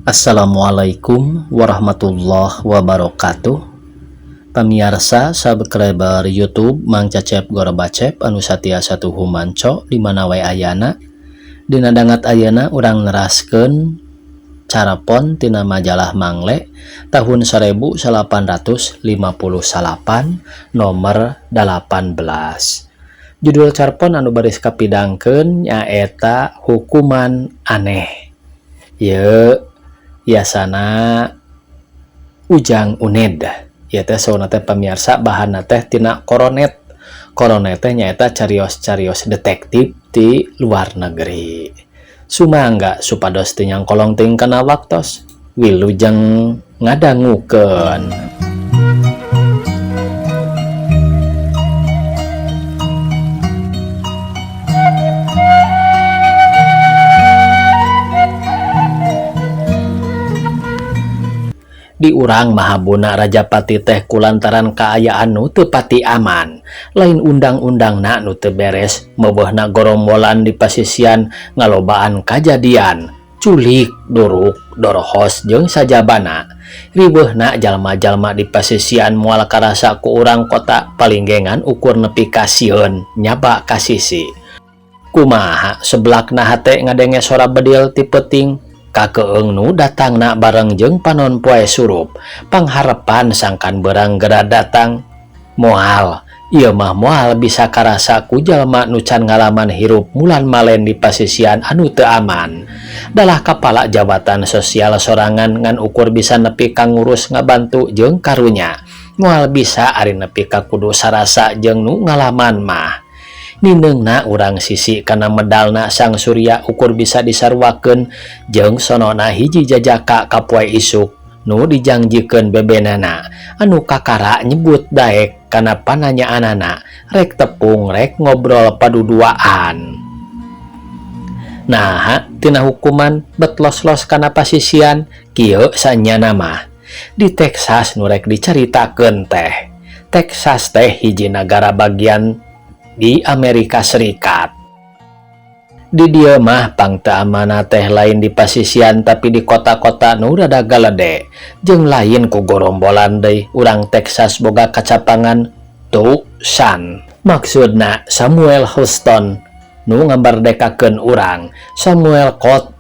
Assalamualaikum warahmatullahi wabarakatuh. Pamiarsa subscriber YouTube Mang Cecep Gorbacep anu satia satuhu manco di mana wae ayana. Dina dangat ayeuna urang neraskeun carapon tina majalah Mangle tahun 1858 nomor 18. Judul carpon anu baris kapidangkeun nyaeta hukuman aneh. Ye yasana Ujang Uned ya teh sauna teh pamiarsa bahanna teh tina koronet. Koronet teh nyaeta carios-carios detektif di luar negeri. Sumangga supados teu nyangkolong teuing kana waktos wilujeng ngadangukeun. Di urang Mahabuna Rajapati teh kulantaran kaayaan nu teu pati aman, lain undang-undangna nu teu beres, meubeurna gorombolan di pasisian ngalobaan kajadian, culik, duruk, dorohos jeung sajabana. Riweuhna jalma-jalma di pasisian moal karasa ku urang kota palinggengan ukur nepi ka sieun nyaba ka sisi. Kumaha seblakna hate ngadenge sora bedil ti peuting kakeung nu datangna bareng jeung panon poe surup, pangharepan sangkan berang gera datang. Moal, ieu mah moal bisa karasa ku jalma nu can ngalaman hirup mulan malen di pasisian anu teu aman. Dalah kapala jabatan sosial sorangan ngan ukur bisa nepi ka ngurus ngabantu jeung karunya. Moal bisa ari nepi ka kudu sarasa jeung nu ngalaman mah. Nineungna urang sisi kana medalna sang surya ukur bisa disarwakeun jeung sonona hiji jajaka ka poe isuk nu dijangjikeun bebenana anu kakara nyebut daek kana pananyaanana rek tepung rek ngobrol paduduaan. Naha tina hukuman bet los-los kana pasisian kieu sanyana mah di Texas nu rek dicaritakeun teh. Texas teh hiji nagara bagian di Amerika Serikat. Di dieu mah pang teu amanah teh lain di pasisian tapi di kota-kota nu rada galede jeung lain ku gorombolan deui. Urang Texas boga kacapangan Tucson. Maksudna Samuel Houston nu ngabardekakeun urang, Samuel Colt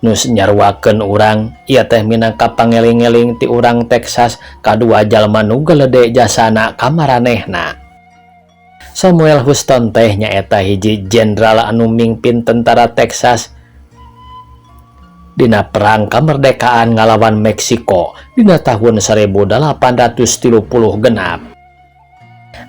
nu nyaruakeun urang, ieu teh minangka pangeling-eling ti urang Texas kadua jalma nu galede jasana ka maranehna. Samuel Houston teh nyaeta hiji jenderal anu mingpin tentara Texas dina perang kemerdekaan ngalawan Meksiko dina tahun 1836.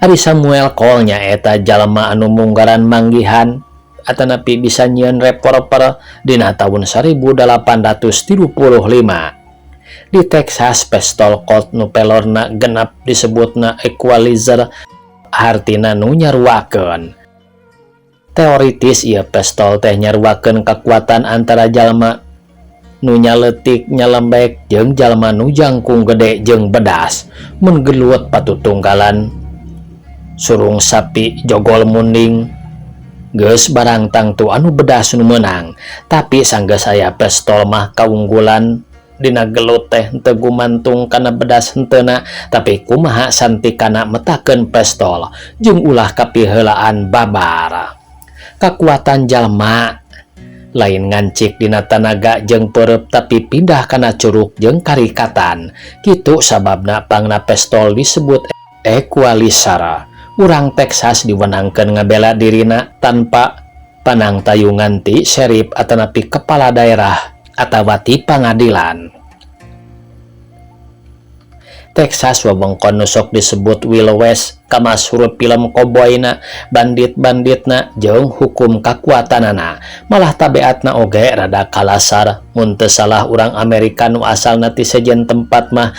Ari Samuel Cole nyaeta jalma anu munggaran manggihan atanapi bisa nyieun revolver dina tahun 1835. Di Texas pistol Colt nu pelorna genep disebutna equalizer, hartina nu nyaruakeun. Teoritis ieu pistol teh nyaruakeun kekuatan antara jalma nu nyaleutik nyalembek jeung jalma nu jangkung gede jeung bedas. Mun gelut patutunggalan surung sapi jogol munding geus barang tangtu anu bedas nu meunang. Tapi sanggeus aya pistol mah kaunggulan dina gelut teh henteu gumantung kana bedas henteuna, tapi kumaha santikana metakeun pistol jeung ulah kapiheulaan babar. Kakuatan jalma lain ngancik dina tanaga jeung peureub tapi pindah kana curug jeung karikatan. Kitu sababna pangna pistol disebut equalizer. Urang Texas diwenangkeun ngabela dirina tanpa panangtayungan ti sheriff atanapi kepala daerah atawa ti pangadilan. Texas wewengkon nu sok disebut Wild West kamashur film koboyna, bandit-banditna jeung hukum kakuatanana. Malah tabeatna oge rada kalasar. Mun teu salah urang Amerika nu asalna ti sejen tempat mah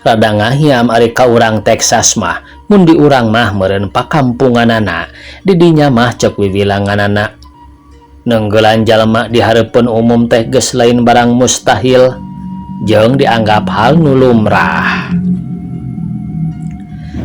rada ngahiam ari ka urang Texas mah. Mun di urang mah meureun pakampunganana. Di dinya mah ceuk wiwilanganana nenggelan jalma di hareupeun umum teh geus lain barang mustahil jeung dianggap hal nu lumrah.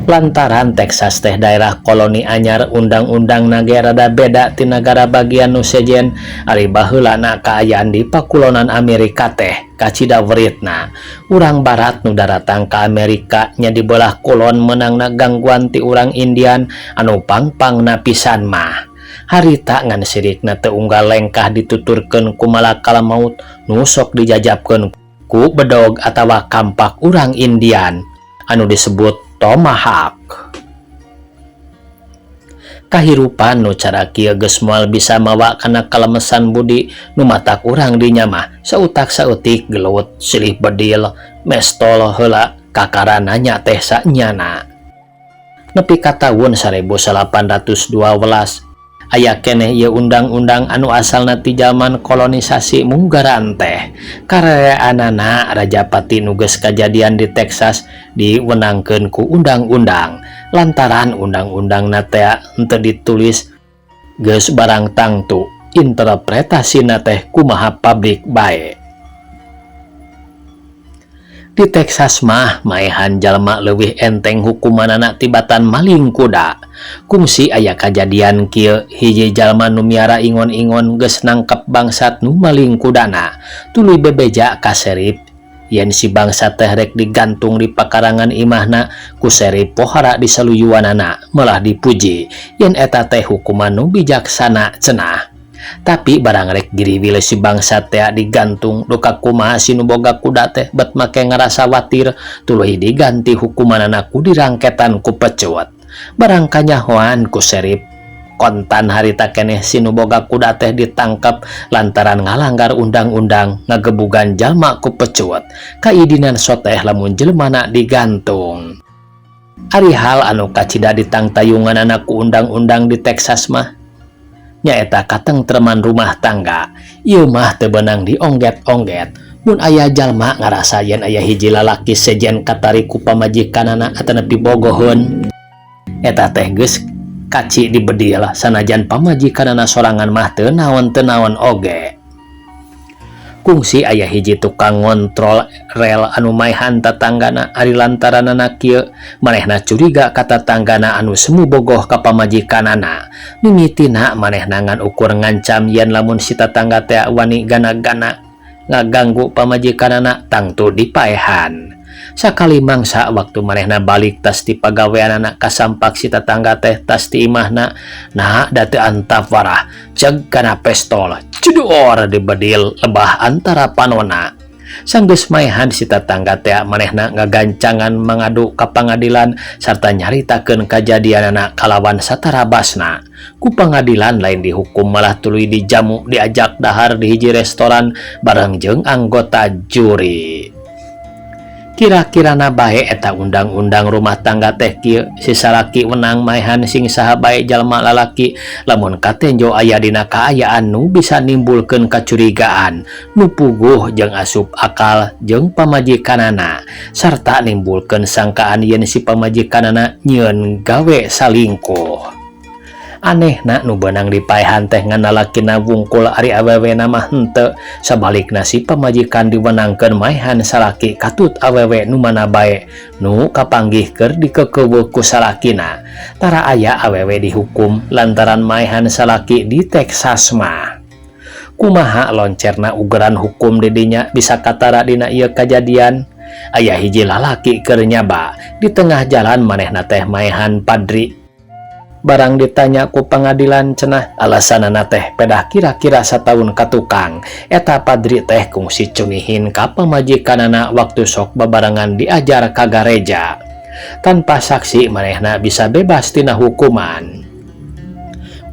Lantaran Texas teh daerah koloni anyar, undang-undangna ge rada beda ti nagara bagian nu sejen. Ari baheulana kaayaan di pakulonan Amerika teh kacida weritna. Urang barat nu daratang ka Amerika nya di belah kulon meunangna gangguan ti urang Indian anu pang-pangna pisan mah. Harita ngan sirikna teu unggal lengkah dituturkeun ku malakal maut nu sok dijajabkeun ku bedog atawa kampak urang Indian anu disebut tomahawk. Kahirupan nu cara kieu geus moal bisa mawa kana kalemesan budi, nu matak urang dinya mah sautak saeutik gelut silih bedil mestol heula kakara nanya teh sanyana. Nepi ka taun 1812 aya keneh ieu undang-undang anu asalna ti zaman kolonisasi munggaran teh. Karereanana Rajapati nu geus kajadian di Texas diwenangkeun ku undang-undang. Lantaran undang-undangna teh henteu ditulis, geus barang tangtu interpretasina teh kumaha publik bae. Di Texas mah maehan jalma leuwih enteng hukumanana tibatan maling kuda. Kungsi aya kajadian kieu: hiji jalma nu miara ingon-ingon geus nangkep bangsat nu maling kudana, tuluy bebeja ka serif yen si bangsat teh rek digantung di pakarangan imahna. Ku serif pohara disaluyuanana, malah dipuji yen eta teh hukuman nu bijaksana cenah. Tapi barang rek giriwil si bangsat teh digantung, duka kumaha si nu boga kuda teh bet make ngarasa watir, tuluy diganti hukumanana ku dirangketan ku pecut. Barang kanyahoan ku serif, kontan harita keneh si nu boga kuda teh ditangkap lantaran ngalanggar undang-undang ngagebugan jalma ku pecut. Kaidinan soteh lamun jelemana digantung. Ari hal anu kacida ditangtayunganana ku undang-undang di Texas mah nyaeta katengtreman rumah tangga. Ieu mah teu beunang diongget-ongget. Mun aya jalma ngarasa yen aya hiji lalaki sejen katarik ku pamajikanana atanapi bogoheun, eta teh geus kaci dibedil, sanajan pamajikanana sorangan mah teu naon teu naon oge. Kungsi aya hiji tukang ngontrol rel anu maehan tatanggana. Ari lantaranana kieu, manehna curiga ka tatanggana anu semu bogoh ka pamajikanana. Mimitina manehna ngan ukur ngancam yen lamun si tatangga teh wani gana-gana ngaganggu pamajikanana tangtu dipaehan. Sakali mangsa waktu manehna balik tas ti pagaweanana, kasampak si tatangga teh tas ti imahna. Nah, da teu antap warah, ceg kana pestol, cedor, dibedil lebah antara panona. Sanggeus maehan si tatangga teh, manehna ngagancangan mangadu ka pangadilan sarta nyaritakeun kajadianana kalawan satarabasna. Ku pangadilan lain dihukum, malah tuluy dijamu, diajak dahar di hiji restoran bareng jeung anggota juri. Kira-kirana bae eta undang-undang rumah tangga teh kieu: si salaki wenang maehan sing saha bae jalma lalaki lamun katenjo aya dina kaayaan nu bisa nimbulkeun kacurigaan nu puguh jeung asup akal jeung pamajikanana sarta nimbulkeun sangkaan yen si pamajikanana nyieun gawe salingkuh. Anehna, nu beunang dipaehan teh ngan lalakina wungkul, ari awewena mah henteu. Sabalikna, si pamajikan diwenangkeun maehan salaki katut awewe nu mana bae nu kapanggih keur dikekeuweuh ku salakina. Tara aya awewe dihukum lantaran maehan salaki di Texas mah. Kumaha loncerna ugeran hukum di dinya bisa katara dina ieu kajadian. Aya hiji lalaki keur nyaba di tengah jalan, manehna teh maehan padri. Barang ditanya ku pangadilan, cenah alasanana teh pedah kira-kira sataun ka tukang eta padri teh kungsi cunihin ka pamajikanana waktu sok babarengan diajar ka gareja. Tanpa saksi manehna bisa bebas tina hukuman.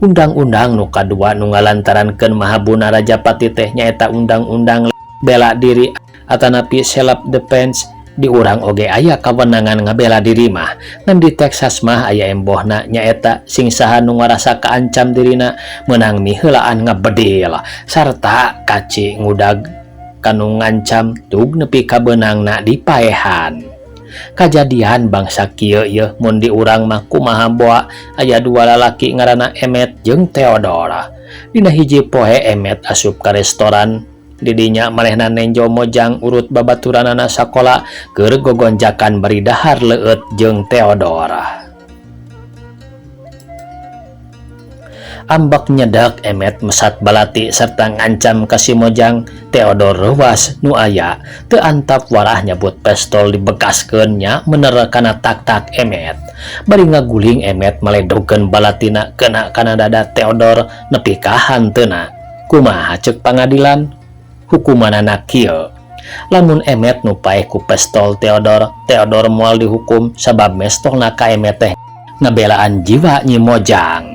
Undang-undang nu kadua nu ngalantarankeun mahabuna Rajapati teh nyaeta undang-undang bela diri atanapi self defense. Di urang oge aya kawenangan ngabela diri mah, ngan di Texas mah aya embohna, nyaeta sing saha nu ngarasa kaancam dirina meunang miheulaan ngabedil sarta kaci ngudag kanu ngancam tug nepi ka beunangna dipaehan. Kajadian bangsa kieu yeuh mun di urang mah kumaha boa? Aya dua lalaki ngaranna Emmet jeung Theodore. Dina hiji poe Emmet asup ka restoran. Didinya manehna nenjo Mojang urut babaturanana sakola keur gogonjakan bari dahar leueut jeung Theodore. Ambek nyedak Emet mesat balati serta ngancam ka si Mojang. Theodore reuwas nu aya teu antap warah nyabut pestol dibegaskeun nya mener kana tak-tak Emet. Bari ngaguling Emet maledogkeun balatina kena kana dada Theodore nepi ka hanteuna. Kumaha ceuk pangadilan? Hukumanana kieu. Lamun Emet nu paeh ku pestol Theodore, Theodore moal dihukum sabab mestolna ka Emet teh ngabelaan jiwa Nyi Mojang.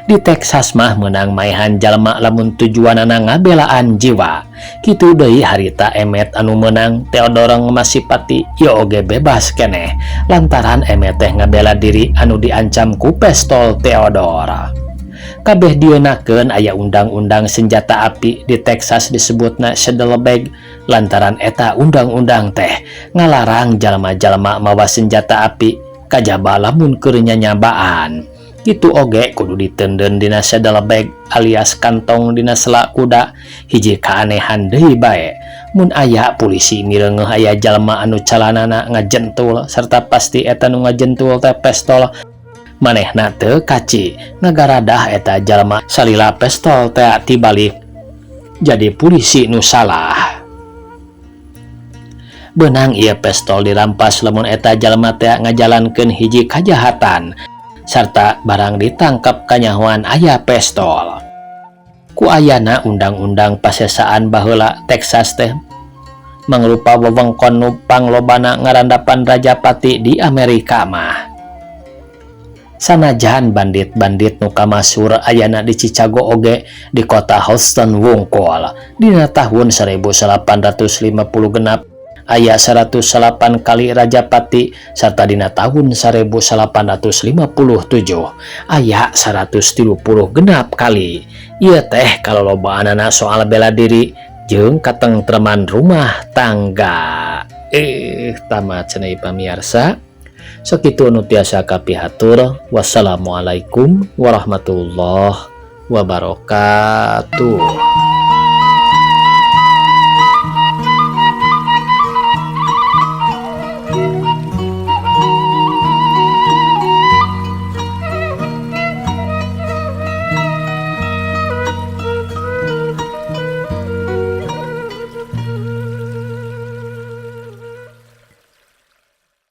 Di Texas mah meunang maehan jalma lamun tujuanana ngabelaan jiwa. Kitu deui harita Emet anu meunang Theodore masipati ieu oge bebas keneh lantaran Emet teh ngabela diri anu diancam ku pestol Theodore. Kabeh dieunakeun aya undang-undang senjata api di Texas disebutna saddlebag lantaran eta undang-undang teh ngalarang jalma-jalma mawa senjata api kajaba lamun keur nyanyabaan. Kitu oge kudu ditenden dina saddlebag alias kantong dina sela kuda. Hiji keanehan deui bae mun aya polisi mireungeuh aya jalma anu calanana ngajentul serta pasti eta nu ngajentul teh pestol manehna teu kaci ngagaradah eta jalma salila pestol teh tibalik jadi polisi nu salah. Beunang ieu pestol dirampas lamun eta jalma teh ngajalankeun hiji kajahatan sarta barang ditangkap kanyahoan aya pestol. Ku ayana undang-undang pasesaan baheula Texas teh mangrupa wewengkon nu panglobana ngarandapan rajapati di Amerika mah. Sanajan bandit-bandit nu kamasur ayana di Chicago oge di kota Houston wungkul. Dina tahun 1856 aya 108 kali rajapati serta dina tahun 1857 aya 136 kali. Ieu teh kalolobaanana soal bela diri jeung katengtreman rumah tangga. Tamat cenah pamiarsa. Sakitu nu tiasa kapihatur. Wassalamualaikum warahmatullahi wabarakatuh.